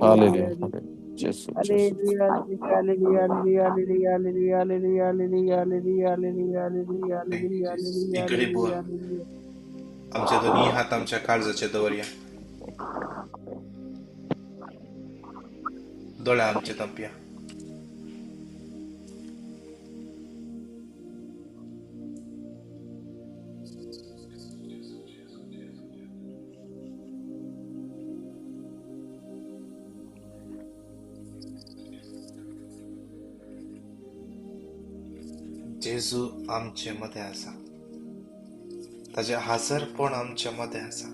Hallelujah. Jesus, Jesus. Thank you Jesus. एक घडी बोल आमचे दोन्ही हात आमच्या काळजाचे दवरया, दोळे आमचे तंपया. जेजू आमचे मदें आसा, ताजें हाजरपण आमचे मदें आसा.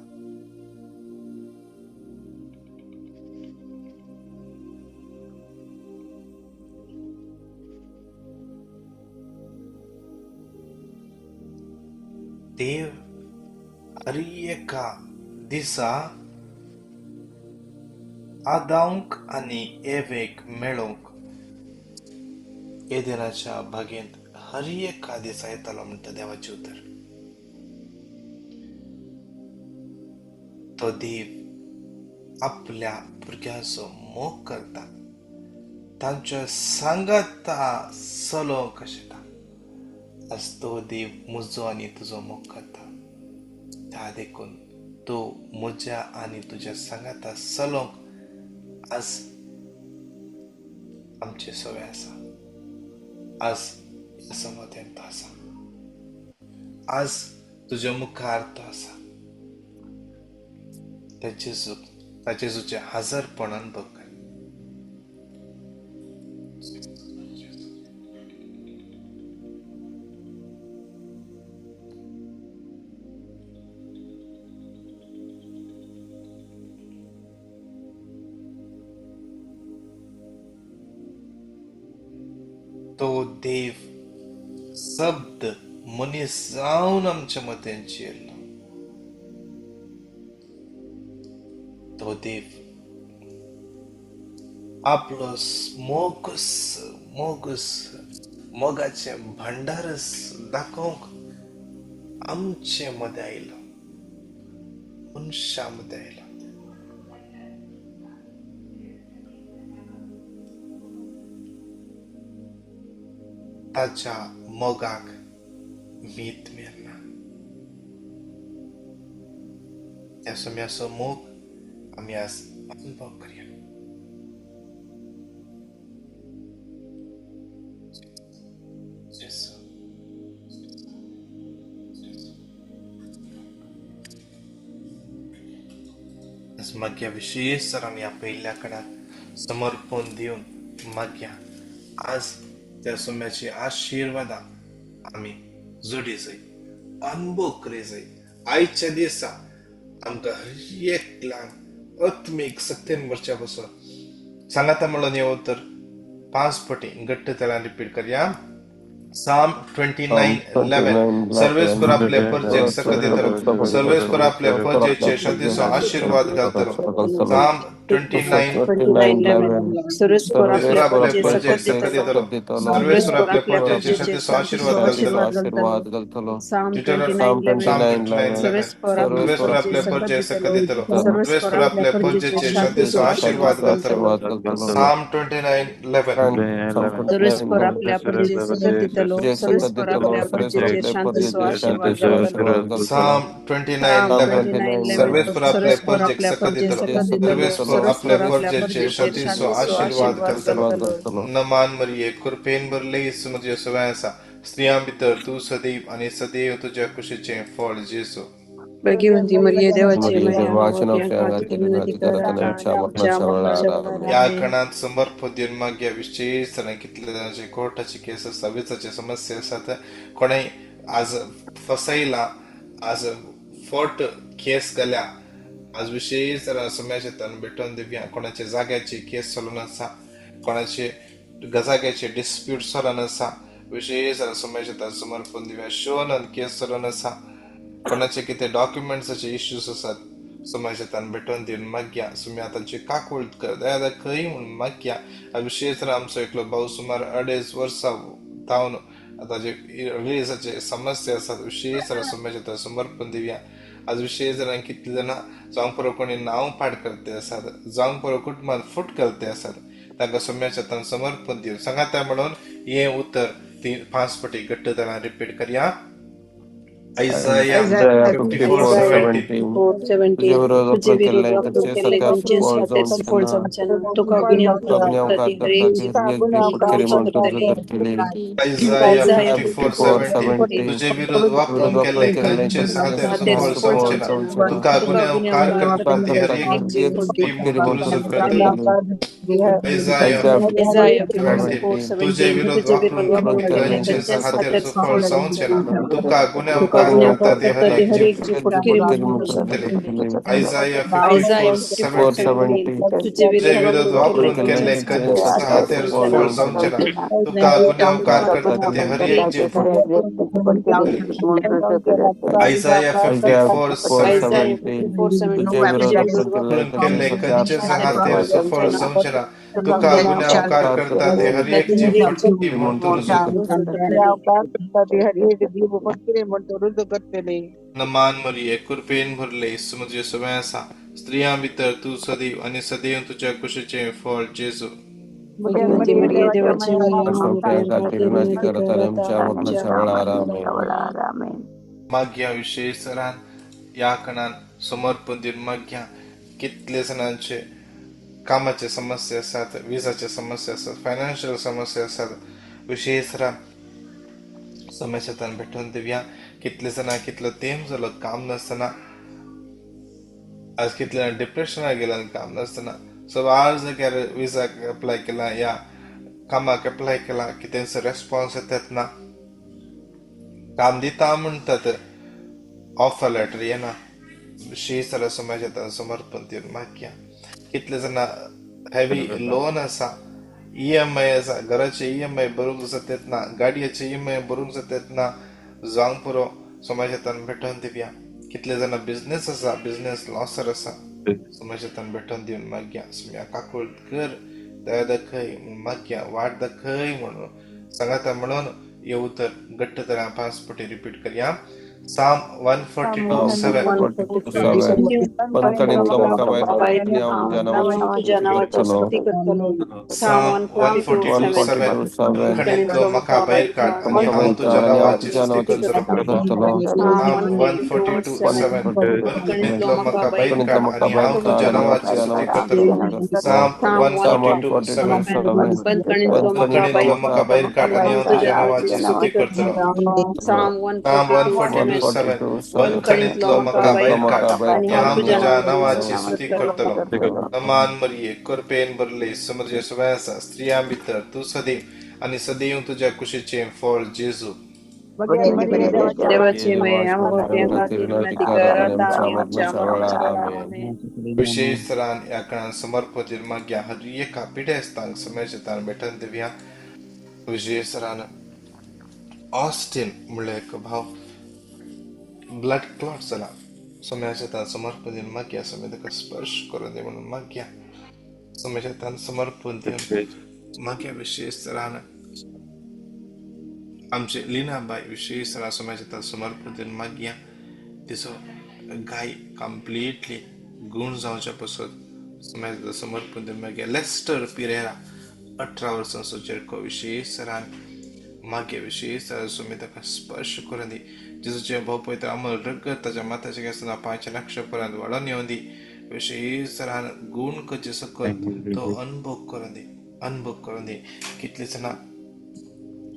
देव हर एका दिसा आदांक आनी एवेक मेळोवंक एदेनाच्या बागेंत हर एका दिसा येतालो म्हणटा देवाचें उतर. तो देव आपल्या भुरग्यांचो मोग करता, तांच्या सांगाता चलोवंक आशिल्ला. आज तो देव म्हजो आनी तुजो मोग करता, त्या देखून तो म्हज्या आनी तुज्या सांगाता चलोवंक आज आमचे सवय आसा. आज समतेन तो आसा, आज तुज्या मुखार तो आसा. त्या जेजूक, त्या जेजूचें हाजरपणान बघ. तो देव शब्द मनीस जावन आमच्या मतेन चिरलो. तो देव आपलो मोगस मोगस मोगाचें भांडारस दाखोवंक आमचे मदें आयलो, मनशां मदें आयलो. ताच्या मोगाक मीत मेळना. त्या सम्याचो मोग आमी आज अनुभव करया. आज मागया विशेष सर आमी आपयल्ल्या कडेन समर्पण दिवन मागया आज त्या सोम्याची आशिर्वादां आमी जोडी जाय, अनुभव करी जाय. आयच्या दिसा आमकां हर एकल्याक आत्मीक सक्तेन वरच्या पासून सांगाता म्हणून येवं तर 5 पटी घट्ट त्याला रिपीट करया. Psalm 29:11 सर्वेस्पर आपले परजेक सकत दितलो, सर्वेस्पर आपले परजेचे शांतीचो आशीर्वाद घालतलो. Psalm 29:11 सर्वेस्पर आपले परजेक सकत दितलो, सर्वेस्पर आपले परजेचे शांतीचो आशीर्वाद घालतलो. Psalm 29:11 सर्वेस्पर आपले परजेक सकत दितलो, सर्वेस्पर आपले परजेचे शांतीचो आशीर्वाद घालतलो. Psalm 29:11 सर्वेस्पर आपल्या परजेक सकत दितलो, सर्वेस्पर आपल्या परजेचेर शांतीचो आशीर्वाद घालतलो. Psalm 29:11 सर्वेस्पर आपले परजेक सकत दितलो, सर्वेस्पर आपले परजेचेर शांतीचो आशीर्वाद घालतलो. नमान मरिये, कृपेन भरले येसू म्हजे सवय आसा, स्त्रियां भितर तूं सदैव आनी सदैव तुज्या कुशीचें फळ जेजू. भाग्यवंती मरिये, देवाची ह्या खणांत समर्पण दिवन मागया विशेष तरेन कितले जाणांचे कोर्टाची केस आसा, विजाची समस्या आसात, कोणेय आज फसयला, आज फोट केस घाल्या, आज विशेष तरेन सम्याचे तन भेटोवन दिवया. कोणाचे जाग्याची केस चलून आसा, कोणाचे जाग्याचे डिस्प्यूट चलून आसा, विशेष तरेन सम्याचे तन समर्पण दिवया. शोनन केस चलून आसा, कोणाचे कितें डॉक्युमेंट्साचे इश्यूज आसात, समाजाचे तान भेटोवन दिवन मागया. सुम्या तांची काकूळ कर, दया दाखय म्हूण मागया. विशेष आमचो एकलो भाव सुमार 2.5 वर्सां तावन ताजे रिलीजाचे समस्या आसात, विशेष समाजाचे तान समर्पण दिवया. आज विशेष जाणां कितलीं जाणां जावंक पुरो कोणी नांव पाड करते आसात, जावंक पुरो कुटुंबांत फूट घालते आसात, तांकां सोम्याच्या हातान समर्पण दिवन सांगाता म्हणून हें उतर ती 5 पटी घट्ट जाणां रिपीट करया. Isaiah 54:17. तुझे विरोध वापरून केल्लें खंयचें सातेर सुफळ जावचें ना. तुका गुन्यांवकार करता ती हर एक जीव फटकिरी म्हूण तूं रुजू करतली. Isaiah 54:17. तुझे विरोध वापरून केल्लें खंयचें सातेर सुफळ जावचें ना. तुका गुन्यांवकार करता ती हर एक जीव म्हूण तूं रुजू करतली. Isaiah 54:17. तुझे विरोध वापरून खंयचें सातेर सुफळ जावचें ना. तुका गुन्यांवकार करता ती हर एक जीव फटकिरी म्हूण तूं रुजू करतली. Isaiah 54:17. तुझे विरोध वापरून केल्लें खंयचें सातेर सुफळ जावचें ना. तुका गुन्यांवकार करता ती हर एक जीव. Isaiah 54:17. केल्लें खंयचें सातेर सुफळ जावचें ना. तुका गुन्यांवकार करता ते हर एक जीव फटकिरी म्हूण तूं रुजू करतली. नमान मरिये, कृपेन भरले, येसू तुजे सगळें आसा. स्त्रियां भितर तूं सदैव आनी सदैव तुज्या कुशीचें फळ जेजू. भगवती मरिये, देवाची माय, मागया विशेष सरान ह्या कणान समर्पण दिवन मागया. कितले जाणांचे कामाचे समस्या आसात, विजाचे समस्या आसात, फायनान्शियल समस्या आसात, विशेष सरान समस्या भेटून दिवया. कितले जाणां कितलो तेंप जालो काम नासतना, आज कितले जाणां डिप्रेशनाक गेला काम नासतना, सवार जाग्यार विजाक एप्लाय केला या कामाक एप्लाय केला की तेंचो रेस्पॉन्स येतात ना, काम दिता म्हणटात, ऑफर लेटर येना. विशेष जाल्यार समाजांत समर्पण दिवन मागया. कितले जाणां हेवी लोन आसा, EMI आसा, घराचे EMI भरूंक जातात ना, गाडयेचे EMI भरूंक जातात ना, जावंक पुरो समाजांत भेटोवन दिवया. कितले जाणां बिजनेस आसा, बिजनेस लॉसर आसा, समाजांत भेटोवन दिवन मागया. सुम्या काकूळ कर, दया दाखय मागया, वाट दाखय म्हणून सांगाता म्हणून हें उतर घट्ट तरा 5 पटी रिपीट करया. Psalm 142:7. Psalm 142:7. बंदखणींतलो म्हाका भायर काड आनी हांव तुज्या नांवाची स्तुती करतलो. Psalm 142:7. बंदखणींतलो म्हाका भायर काड आनी हांव तुज्या नांवाची स्तुती करतलो. Psalm 142:7. बंदखणींतलो म्हाका भायर काड आनी हांव तुज्या नांवाची स्तुती करतलो. Psalm 142:7. बंदखणींतलो म्हाका भायर काड आनी हांव तुज्या नांवाची स्तुती करतलो. नमान मरिये, कृपेन भरले, समज सगळें आसा. स्त्रियां भितर तूं सदैव आनी सदैव तुज्या कुशीचें फळ जेजू. देवाची माय, आमकां खातीर विनंती कर आतां आनी आमच्या मरणाच्या वेळार. आमेन. विशेष तरान ह्या कणान समर्पण मागया. हर एका पिडेस्तांक समाजांत भेटून दिवया. विशेष तरान ऑस्टिन म्हणल्यार एक भाव ब्लड क्लॉट जाला, समाजांत समर्पण दिवन मागया. समय ताका स्पर्श करून दी म्हणून मागया. समाजांत समर्पण दिवन मागया. विशेष तरान आमचे लिनाबाय विशेष तरान समाजांत समर्पण दिवन मागया. तिचो गाय कंप्लिटली गुण जावच्या पसत समाजांत समर्पण दिवन मागया. लेस्टर पिरेरा 18 वर्सांचो चेडको विशेष तरान मागया. विशेष तरान सुमी ताका स्पर्श करून दी. जेजूचें भोव पवित्र अमल रगत ताच्या माथ्याच्या केंसां पांयच्या नक्ष पर्यंत वाडोवन येवन दी. विशेष तरान गुण करचे सकल तो अनुभव करून दी, अनुभव करून दी. कितले जाणां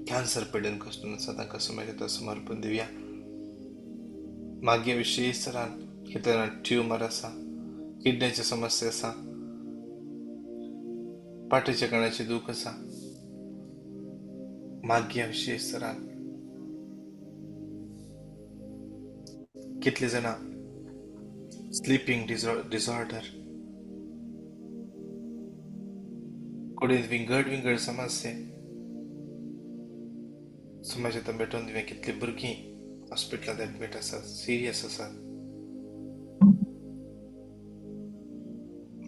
कॅन्सर पिडेन कश्टून आसा तांकां समाजांत समर्पण दिवया. मागीर विशेष तरान कितले जाणां ट्युमर आसा, किडनीची समस्या आसा, पाठीच्या कणाची दूख आसा, मागीर विशेष तरान कितले जाणां स्लिपींग डिसऑर्डर, कुडींत विंगड विंगड समस्या समाजांत भेटोवन दिवया. कितली भुरगीं हॉस्पिटलांत एडमीट आसात, सिरियस आसात,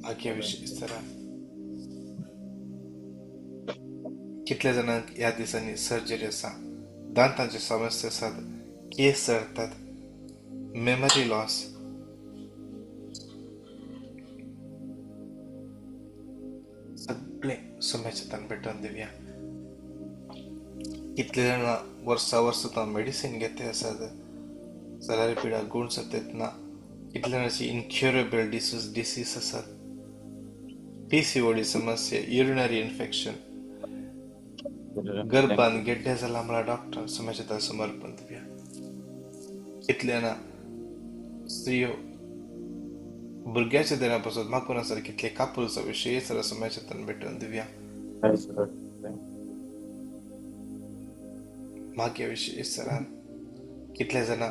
मागीर विशेष तरान कितल्या जाणांक ह्या दिसांनी सर्जरी आसा, दांतांची समस्या आसात, केस जळतात, मेमरी लॉस, सगळें सुमेचतान भेटोवन दिवया. कितले जाणां वर्सां वर्सां मेडिसीन घेते आसात जाल्यार पिडा गुण सतेत ना. कितले जाणांची इनक्युरेबल डिसीज आसात, PCOD समस्या, युरिनरी इन्फेक्शन, गर्भान गेड्डे जाला म्हळ्यार डॉक्टर सुमेचता समर्पण दिवया. कितले जाणां स्त्रियो भुरग्याच्या देणा पासून मागून आसात, कितले कापूरचा विशय सुमेचतान भेटोवन दिवया. मागीर विशय सरान कितले जाणां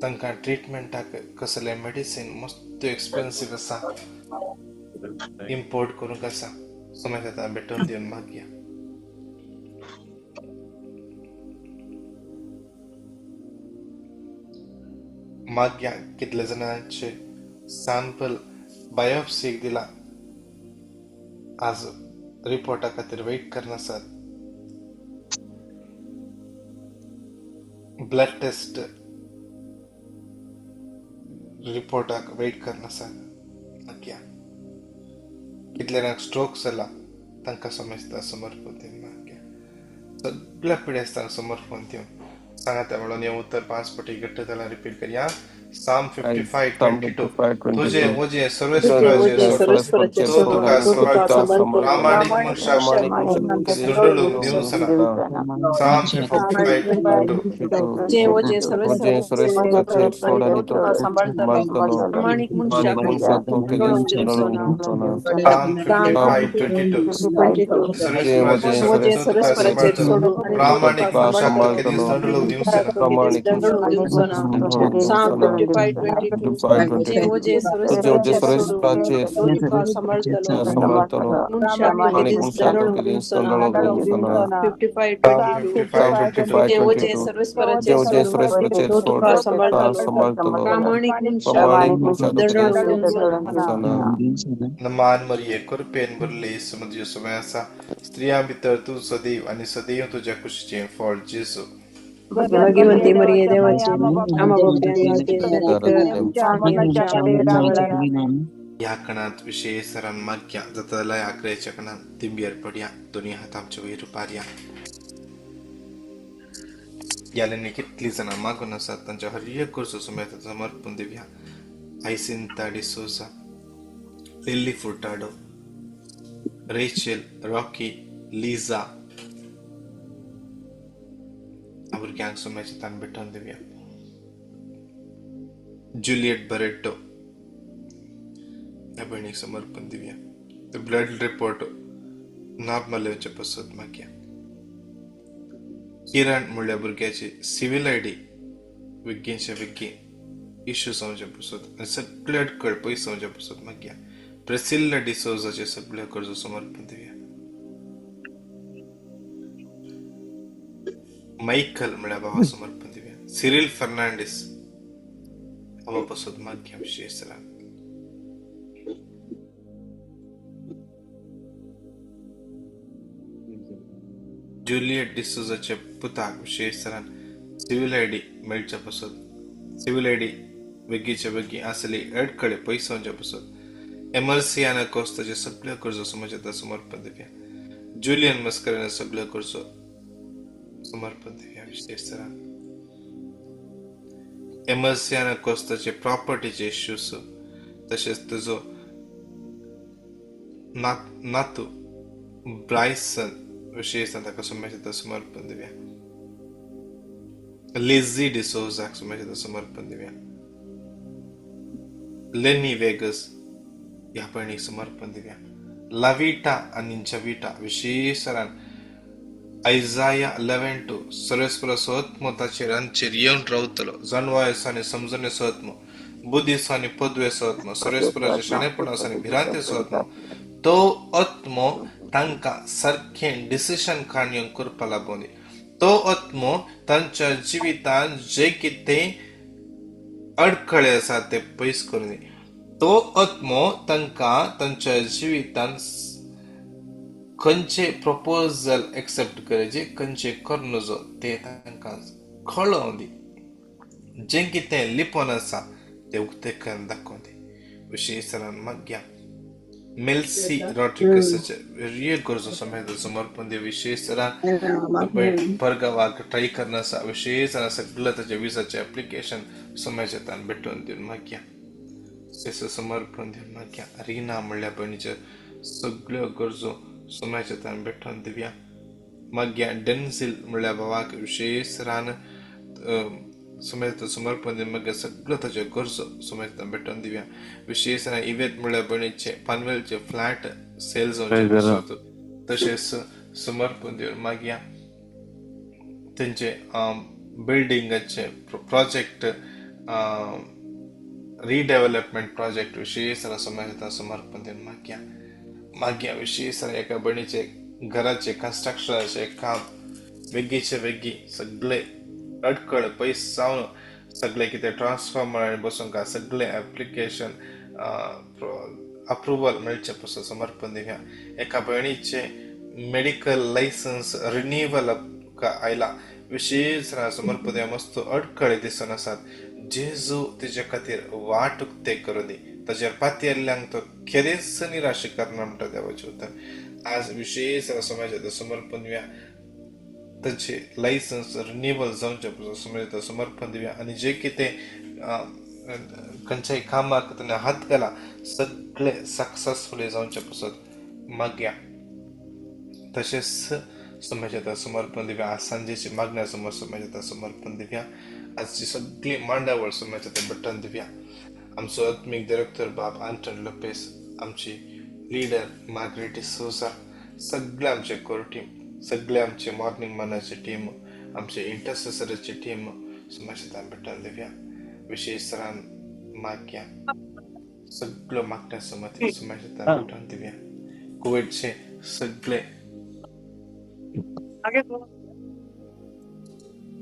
तांकां ट्रिटमेंटाक कसलें मेडिसीन मस्त एक्सपेन्सीव आसा, इम्पोर्ट करूंक आसा, सुमेचतान भेटोवन दिवन मागया. मागया कितले जाणांचे सॅम्पल बायोप्सीक दिला, आज रिपोर्टा खातीर वेट करनासात, ब्लड टेस्ट रिपोर्टाक वेट करनासात. मागया कितले जाणांक स्ट्रोक जाला तांकां समजता समर्पण दिवन मागया. सगळ्या पिडेस्तांक समर्पण दिवन सांगाता म्हणून हें उतर 5 पटी घट्ट जाल्यार रिपीट करया. Psalm 55:22 तुझे ओजे सर्वेस्पराचेर तो तुका सांबाळटलो, प्रामाणीक मनशाक दंडळूंक दिवचो ना. Psalm 55:22 तुझे ओजे सर्वेस्पराचेर तो तुका सांबाळटलो, प्रामाणीक मनशाक दंडळूंक दिवचो ना. Psalm 55:22 ओजे सर्वेस्पराचेर सोडून प्रामाणीक मनशाक केदीच दंडळूंक दिवचो ना. Psalm 55:22 तुझे ओजे सर्वेस्पराचेर सोडून तो तुका सांबाळटलो, मनशाक केदीच दंडळूंक दिवचो ना. 55:22 तुझे ओजे सर्वेस्पराचेर सोडून तो तुका सांबाळटलो, प्रामाणीक मनशाक दंडळूंक दिवचो ना. नमान मरिये, कृपेन भरले येसू समय आसा, स्त्रियां भितर तूं सदैव आनी सदैव तुज्या कुशीचें फळ जेजू. भाग्यवंती मरिये देवाची आमा ह्या कणांत विशय सरान मागया जाता जाल्यार आग्रेच्या कणांत तिंबयेर पडया, दोनी हात आमचे वयर उबारया. ह्या कितलीं जाणां मागून आसात तांच्या हर एक गरजो सुमेर समर्पण दिवया. Isinta D'Souza, Lily Furtado, Rachel, Rocky, Liza भुरग्यांक सुमेचतान भेटोवन दिवया. जुलियट बरेटो ह्या भयणीक समर्पण दिवया. ब्लड रिपोर्ट नॉर्मल येवचे पसत मागया. किरण म्हणल्या भुरग्याची सिव्हील I D विज्ञानचे विज्ञ इश्यू जावचे पसत आनी सगळे अडकळ पयस जावचे पसत मागया. प्रेसिल्ला डिसोजाचे सगळे गरजो समर्पण दिवया. मायकल म्हळ्यार बाबा समर्पण दिवया. सिरील फर्नांडीस बाबा पसत मागया विशेष सरान. जुलियट डिसोजाचे पुताक विशेष सरान सिव्हील I D मेळच्या पसत, सिव्हील I D वेगीचे वेगी आसली अडकळे पयस जावचे पसत. एमर्सियाना कोस्ताचे सगळ्यो गरजो समजता समर्पण दिवया. जुलियन मस्करेना सगळ्यो गरजो समर्पण दिवया विशेष सरान. एमर्सियाना कोस्ताचे प्रॉपर्टीचे इश्यूज तशेंच तुजो नातू ब्रायसन विशेष ताका सुमेचता समर्पण दिवया. लिझी डिसोजाक सुमेचता समर्पण दिवया. लेनी वेगस ह्या भयणीक समर्पण दिवया. लाविटा आनी जविटा विशेष सरान आयजाया 11:2 सर्वेस्पराचो आत्मो ताचेर आमचेर येवन रावतलो, जाणवायेचो आनी समजणेचो आत्मो, बुद्धीचो आनी पदवेचो आत्मो, सर्वेस्पराच्या शाणेपणाचो आनी भिरांतेचो आत्मो. तो आत्मो तांकां सारकें डिसिशन काडून करपा लागून, तो आत्मो तांच्या जिवितांत जे कितें अडखळे आसा ते पयस करून दी. तो आत्मो तांकां तांच्या जिवितांत खंयचे प्रपोजल एक्सेप्ट करचें, खंयचे करूं नजो ते तांकां कळोवन दी. जें कितें लिपोवन आसा तें उक्तें करून दाखोवन दी. विशेष सरान मागया मेल्सी रॉड्रिगसाचे वेगळी गरजो समेत समर्पण दिवया. विशेष तरान परगांवाक ट्राय करना आसा, विशेष तरान सगळें ताच्या विजाचें एप्लिकेशन समाजांत भेटोवन दिवन मागया. समर्पण दिवन मागया. रिना म्हणल्या भयणीच्यो सगळ्यो गरजो समाजांत भेटोवन दिवया. मागया डेन्झील म्हणल्या भावाक विशेष तरान समाजांत समर्पण दिवन मागीर सगळ्यो ताच्यो गरजो समाजांत भेटोवन दिवया. विशेष तरान इवेत म्हणल्या भयणीचे पानवेलचे फ्लॅट सेल जावचे, तशेंच समर्पण दिवन मागया तेंचे बिल्डिंगाचे प्रोजेक्ट रिडेवलपमेंट प्रोजेक्ट विशेष तरान समाजांत समर्पण दिवन मागया. मागया विशेष तरान एका भयणीचे घराचे कन्स्ट्रक्शनाचे काम बेगीचे बेगी सगळे अडकळ पयस जावन सगळे कितें ट्रान्सफॉर्मर आनी बसूंक सगळे एप्लिकेशन अप्रुवल मेळचें पसून समर्पण दिवया. एका भयणीचे मेडिकल लायसन्स रिन्युअल आयला, विशेष समर्पण दिवया. मस्त अडकळे दिसून आसात, जेजू तिजे खातीर वाट उक्ते करूं दी, ताचेर पातयेल्ल्यांक तो खेरीच निराश करना म्हणटा देवाचें उतर. आज विशेष समाजाचें समर्पण दिवया, तांचे लायसन्स रिन्युअल जावचें पसून समाजाचें समर्पण दिवया. आनी जे कितें खंयच्याय कामाक ताणें हात घाला सगळे सक्सेसफुली जावचें पसून मागया. तशेंच समाजाचें समर्पण दिवया. आज सांजेची मागण्या समोर समाजाचें समर्पण दिवया. आजची सगळी मांडावळ समाजाचें भेटोवन दिवया. आमचो आत्मीक डिरेक्टर बाब आंटन लोपेस, आमची लिडर मार्गरेटी सोजा, सगळे आमचे कोर टीम, सगळे आमचे मॉर्निंग मनाची टीम, आमचे इंटरसेसराची टीम समाजांत भेटोवन दिवया. विशेष तरान मागया सगळ्यो मागण्या समती समाजांत भेटोवन दिवया. कुवेटचे सगळे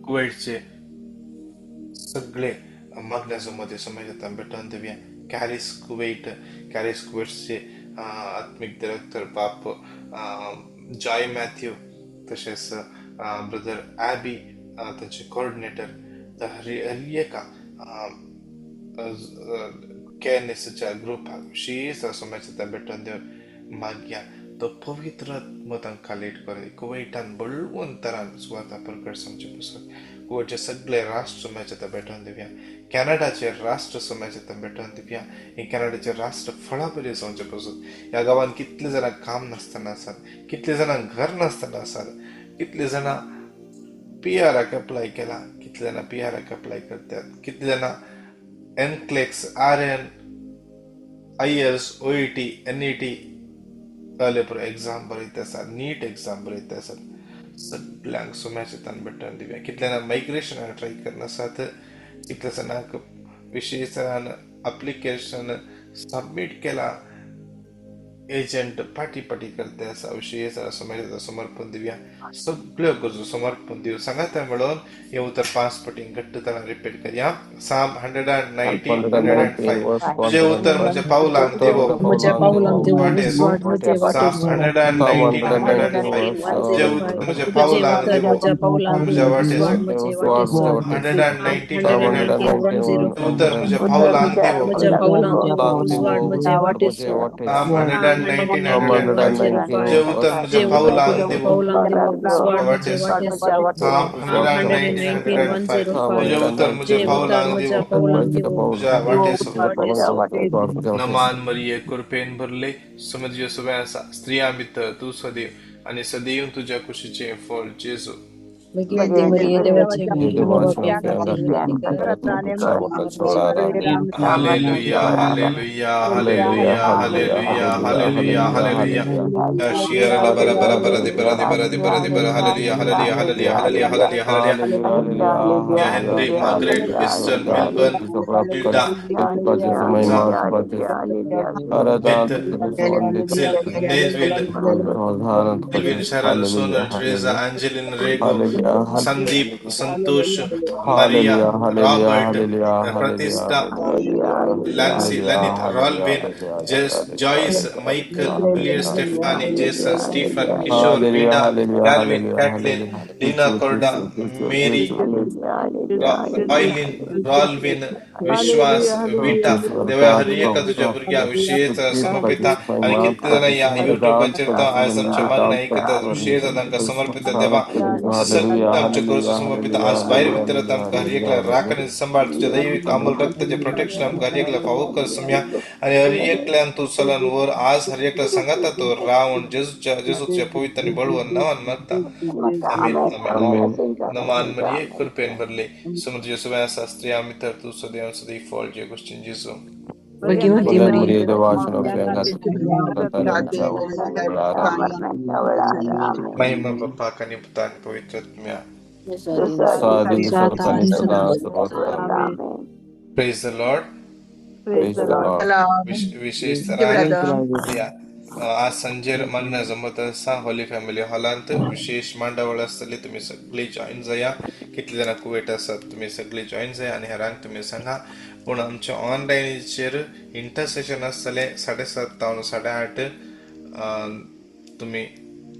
कुवेटचे सगळे मागण्या समती समाजांत भेटोवन दिवया. कॅरिस कुवेट, कॅरिस कुवेटचे आत्मीक डिरेक्टर बाप जॉय मॅथ्यू, तशेंच ब्रदर ॲबी तांचे कोऑर्डिनेटर, हर एका केएनएसच्या ग्रुपाक विशेष समाजांत भेटोवन दिवन मागया. तो पवित्र आत्मो तांकां लीड करूं. कुवेटान बळवंतरान सुवाता प्रकट जावचे पसून कुवेटचे सगळे राष्ट्र समाजांत भेटोवन दिवया. कॅनडाचे राष्ट्र समाजांत भेटोवन दिवया. हे कॅनडाचे राष्ट्र फळाबरी जावचे पसून ह्या गांवांत कितले जाणां काम नासतना आसात, कितले जाणां घर नासतना आसात, कितले जाणां पीआराक अप्लाय केला, कितले जाणां पीआराक अप्लाय करतात, कितले जाणां NCLEX, RN, IELTS, OET, NET पुरो एग्जाम बरयत आसात, नीट एग्जाम बरयत आसात. सगळ्यांक समाजांत भेटोवन दिवया. कितले जाणां मायग्रेशनाक ट्राय करना आसात, कितले जाणांक विशेष तरान एप्लिकेशन सबमीट केला, एजंट फाटी फाटी करते आसा. विशेष समाजाचो समर्पण दिवया. सगळ्यो गरजो समर्पण दिवया. सांगाता मेळोवन हें उतर 5 पटीं घट्ट तरान रिपीट करया. साम 119, 105. तुजें उतर म्हज्या पावलांक दिवो, साम 119, 105. तुजें उतर म्हज्या पावलांक दिवो, म्हज्या वाटेचो. 119, 105. उतर म्हज्या पावलांक दिवो, साम 119, 105. तुजें उतर म्हज्या पावलांक दिवो, वाटेचो. साम 119, 105. तुजें उतर म्हज्या पावलांक दिवो, तुज्या वाटेचो. नमान मरिये, कृपेन भरले, समजियो सगळें आसा, स्त्रियां भितर तूं सदैव आनी सदैव तुज्या कुशीचें फळ जेजू. Hallelujah, hallelujah, hallelujah, hallelujah, hallelujah, hallelujah. Shira bara bara bara di bara di bara di bara di bara. Hallelujah, hallelujah, hallelujah, hallelujah, hallelujah, hallelujah. Henry, Margaret, Crystal, Melbourne, Hilda, Beth, Neville, Melvin, Sharon, Sonal, Teresa, Angeline, Rego, Sandeep, Santosh, Maria, Robert, Pratista, Lancy, Lanit, Rolvin, Joyce, Michael, Blair, Stephanie, Jason, Stephen, Kishore, Vida, Calvin, Kathleen, Lina Corda, Mary, Roylin, Rolvin, विश्वास विटा देवा हर एका तुझ्या भुरग्यांक विशेष समर्पिता आनी कितले जाणां ह्या युट्यूबाचेर तो आयज आमचें मागणें आयकतात, विशेष तांकां समर्पिता देवा. सगळें आमचे गरजो समर्पिता. आज भायर भितर आमकां हर एकल्या राख आनी सांबाळ. तुज्या दैवीक अमूल रक्ताचें प्रोटेक्शन आमकां हर एकल्या फावो कर सम्या आनी हर एकल्यान तूं चलन वर. आज हर एकल्या सांगाता तूं राव. जेजूच्या जेजूच्या पवित्र आनी बळवंत नांवान मागता, आमेन, आमेन. नमान मरिये, कृपेन भरले, समुद्र सुव्या स्त्रिया मित्र तू सदैव सदैव फळ जे गोष्टीं जेजू. महिमा बाप्पाक आनी पुता आनी पवित्र आत्म्या. Praise the Lord. विशेष तरान आज सांजेर मागणं जमत आसा होली फॅमिली हॉलांत विशेष मांडावळ आसतली. तुमी सगळीं जॉयन जाया. कितले जाणां कुवेट आसात, तुमी सगळीं जॉयन जाया आनी हेरांक तुमी सांगा. पूण आमच्या ऑनलायनीचेर इंटरसेशन आसतलें 7:30 जावन 8:30. तुमी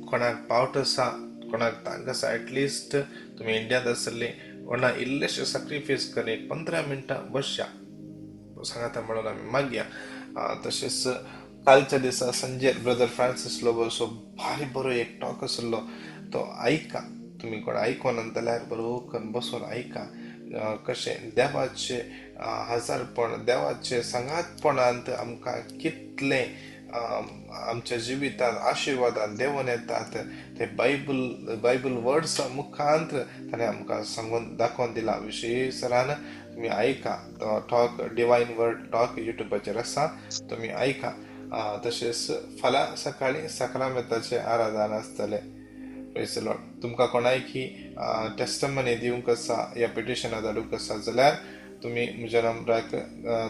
कोणाक पावट आसा, कोणाक तांक आसा, एटलिस्ट तुमी इंडियांत आसतली, कोणा इल्लेशें सॅक्रिफायस करून एक 15 मिनटां बसया सांगाता म्हणून आमी मागया. तशेंच कालच्या दिसा सांजेर ब्रदर फ्रांसीस लोबोसो भारी बरो एक टॉक आसलो, तो आयका. तुमी कोण आयकोना जाल्यार बरो करून बसून आयका कशें देवाचे हजारपण, देवाचे सांगातपणांत आमकां कितलें आमच्या जिवितांत आशिर्वादान देवून येतात ते बायबल वर्ड्स मुखांत ताणें आमकां सांगून दाखोवन दिला. विशेष तुमी आयका तो टॉक, डिवायन वर्ड टॉक युट्यूबाचेर आसा, तुमी आयका. तशेंच फाल्यां सकाळीं साक्रामेंताचें आराधन आसतलें. Praise the Lord. तुमकां कोणायकी टेस्टमनी दिवंक आसा या पिटिशनां धाडूंक आसा जाल्यार तुमी म्हज्या नंबराक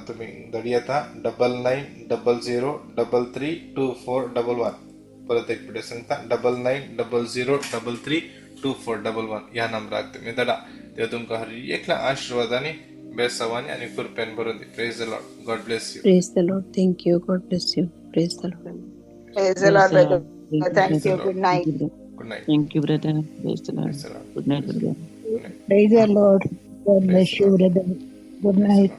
तुमी धाडयेता, 9900332411. परत एक पिटे सांगता, 9900332411 ह्या नंबराक तुमी धाडा. देव तुमकां हर एकल्या आशिर्वादांनी, बेसावांनी आनी कृपेन भरून दी. Praise the Lord. God bless you. Praise the Lord. Thank you. God bless you. Praise the Lord. Praise the Lord, brother. Thank you. Good night. Good night. Thank you, brother. Praise the Lord. Praise the Lord. Good night, brother. Good night. Praise the Lord. God bless you, brother. Good night.